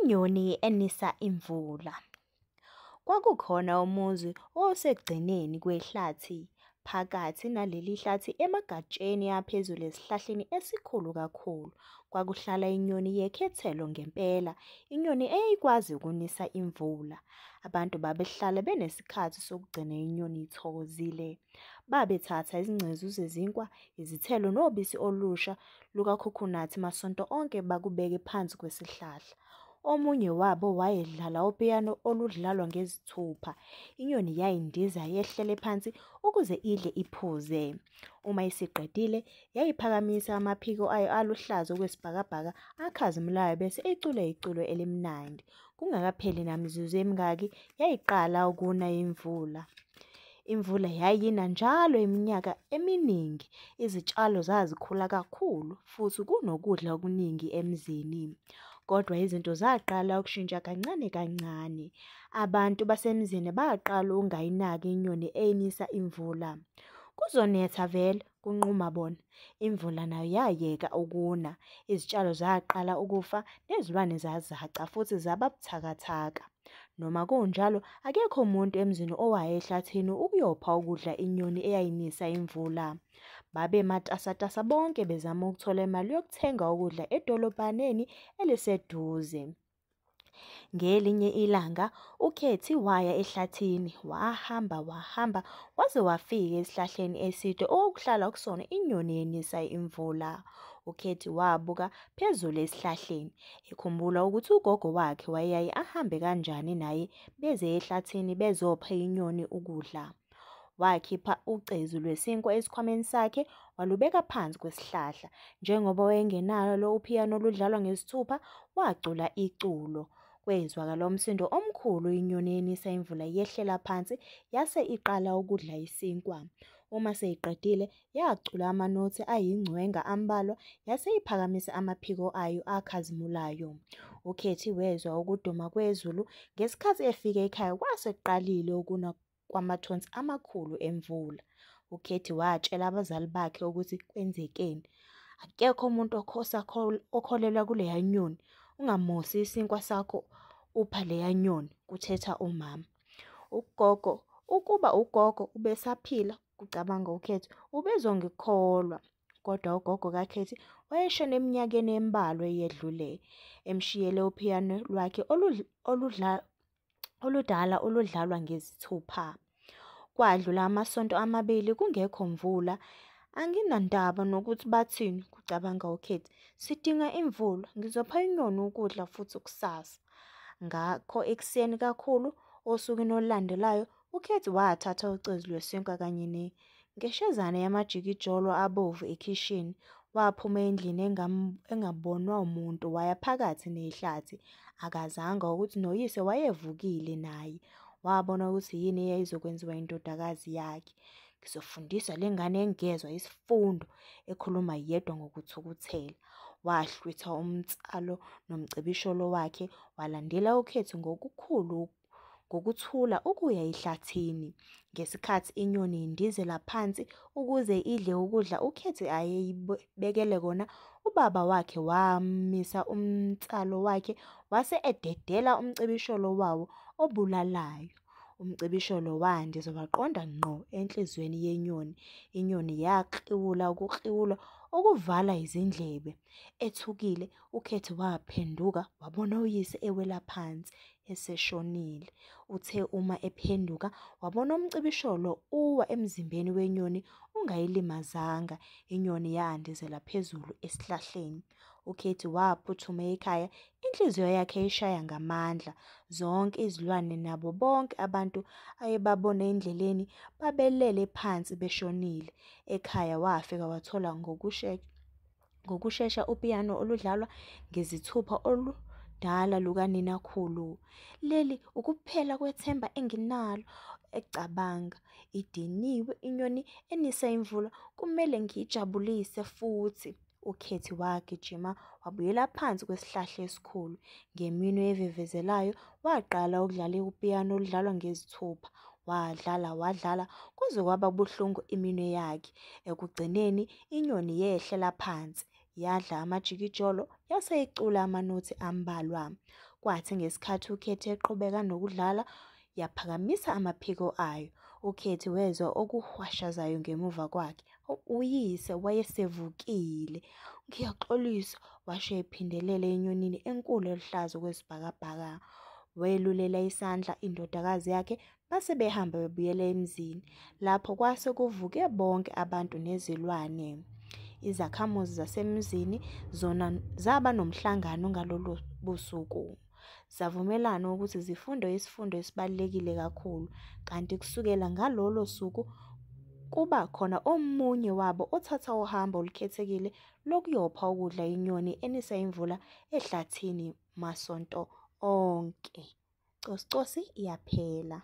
Inyoni enisa imvula. Kwakukhona umuzi owawusekugcineni kwehlathi. Phakathi naleli hlathi emagatsheni aphezulu esihlahleni esikhulu kakhulu, kwakuhlala inyoni yekhethelo ngempela, inyoni eyayikwazi ukunisa imvula. Abantu babehlala benesikhathi sokugcina inyoni ithokozile. Babethatha izingcezu zezinkwa, izithelo nobisi olusha lukakhukhunathi masonto onke bakubeke phansi kwesihlahla. Omunye wabo wayedlala upiyano oludlalwa ngezithupha. Inyoni yayindiza yehlele phansi ukuze idle iphuze. Uma isiqedile, yayiphakamisa amaphiko ayo aluhlaza okwesibhakabhaka akhazimulayo bese icula iculo elimnandi. Kungakapheli namizuzu emingaki, yayiqala ukuna imvula. Imvula yayina njalo iminyaka eminingi. Izitshalo zazikhula kakhulu futhi kunokudla okuningi emzini. Kodwa izinto zaqala ukushintsha kancane kancane. Abantu basemzini baqala ukungayinaki inyoni enisa imvula. Kuzonetha vele, kunquma bona. Imvula nayo yayeka ukuna. Izitshalo zaqala ukufa nezilwane zazaca futhi zaba buthakathaka. Noma kunjalo, akekho umuntu emzini owaya ehlathini ukuyopha ukudla inyoni eyayinisa imvula. Babematasatasa bonke bezama ukuthola imali yokuthenga ukudla edolobhaneni eliseduze. Ngelinye ilanga uKhethi waya ehlathini, wahamba wahamba waze wafika esihlahleni eside okwakuhlala kusona inyoni enisa imvula. UKhethi wabuka phezulu esihlahleni, ekhumbula ukuthi ugogo wakhe wayeyaye ahambe kanjani naye beze ehlathini bezopha inyoni ukudla. Wakhipha ucezu lwesinkwa esikhwameni sakhe walubeka phansi kwesihlahla. Njengoba wayengenalo uphiyano oludlalwa ngezithupha, wacula iculo. Kwezwakala umsindo omkhulu inyoni enisa imvula yehlela phansi yase iqala ukudla isinkwa. Uma seyiqedile, yacula amanothi ayingcwenga ambalwa yase iphakamisa amaphiko ayo akhazimulayo. UKhethi wezwa ukuduma kwezulu ngesikhathi efika ekhaya kwase kuqalile ukuna kwamathonsi amakhulu emvula. UKhethi watshela abazali bakhe ukuthi kwenzekeni. Akekho umuntu okholelwa kuleya nyoni. Ungamosi isinkwa sakho upha leya nyoni, kuthetha umama. Ugogo, ukuba ugogo ubesaphila, kucabanga uKhethi, ubezongikholwa. Kodwa ugogo kaKhethi wayeshone eminyakeni embalwa eyedlule, emshiyele uphiyano lwakhe oludala oludlalwa ngezithupha. Kwadlula amasonto amabili kungekho mvula. Anginandaba nokuthi bathini, kucabanga uKhethi. Sidinga imvula, ngizopha inyoni ukudla futhi kusasa. Ngakho ekuseni kakhulu osukwini olulandelayo, uKhethi wathatha ucezu lwesinkwa kanye nengeshezana yamajikijolo abovu ekhishini. Waphuma endlini engabonwa umuntu waya phakathi nehlathi. Akazanga ukuthi noyise wayevukile naye. Wabona ukuthi yini eyayizokwenziwa indodakazi yakhe. Ngizofundisa le ngane engezwa isifundo, ekhuluma yedwa ngokuthukuthela. Wahlwitha umnsalo nomcibisholo wakhe, walandela uKhethi ngokuthula ukuya ehlathini. Ngesikhathi inyoni indizela phansi ukuze idle ukudla uKhethi ayeyibekele kona, ubaba wakhe wamisa umnsalo wakhe wase ededela umcibisholo wawo obulalayo. Umcibisholo wandiza waqonda ngqo enhliziyweni yenyoni. Inyoni yakliwula ukukliwula okuvala izindlebe. Ethukile, uKhethi waphenduka wabona uyise ewela phansi eseshonile. Uthe uma ephenduka wabona umcibisholo uwa emzimbeni wenyoni ungayilimazanga. Inyoni yandizela phezulu esihlahleni. UKhethi waphuthuma ekhaya, inhliziyo yakhe ishaya ngamandla. Zonke izilwane nabo bonke abantu ayebabona endleleni babelele phansi beshonile. Ekhaya wafika wathola ngokushesha upiyano oludlalwa ngezithupha oludala lukaninakhulu. Leli ukuphela kwethemba enginalo, ecabanga. Idiniwe inyoni enisa imvula, kumele ngiyijabulise futhi. UKhethi wagijima wabuyela phansi kwesihlahla esikhulu. Ngeminwe evevezelayo waqala ukudlala upiyano oludlalwa ngezithupha. Wadlala wadlala kwaze kwaba buhlungu iminwe yakhe. Ekugcineni inyoni yehlela phansi. Yadla amajikijolo yase icula amanothi ambalwa. Kwathi ngesikhathi uKhethi eqhubeka nokudlala, yaphakamisa amaphiko ayo. UKhethi wezwa okuhwashazayo ngemuva kwakhe. Uyise wayesevukile. "Ngiyaxolisa," washo ephindelela enyonini enkulu eluhlaza okwesibhakabhaka. Welulela isandla indodakazi yakhe base behamba bebuyela emzini. Lapho kwase kuvuke bonke abantu nezilwane. Izakhamuzi zasemzini zona zaba nomhlangano ngalolo busuku. Zavumelana ukuthi zifunde isifundo esibalulekile kakhulu, kanti kusukela ngalolo suku kuba khona omunye wabo othatha uhambo olukhethekile lokuyopha ukudla inyoni enisa imvula ehlathini masonto onke. Cosi cosi iyaphela.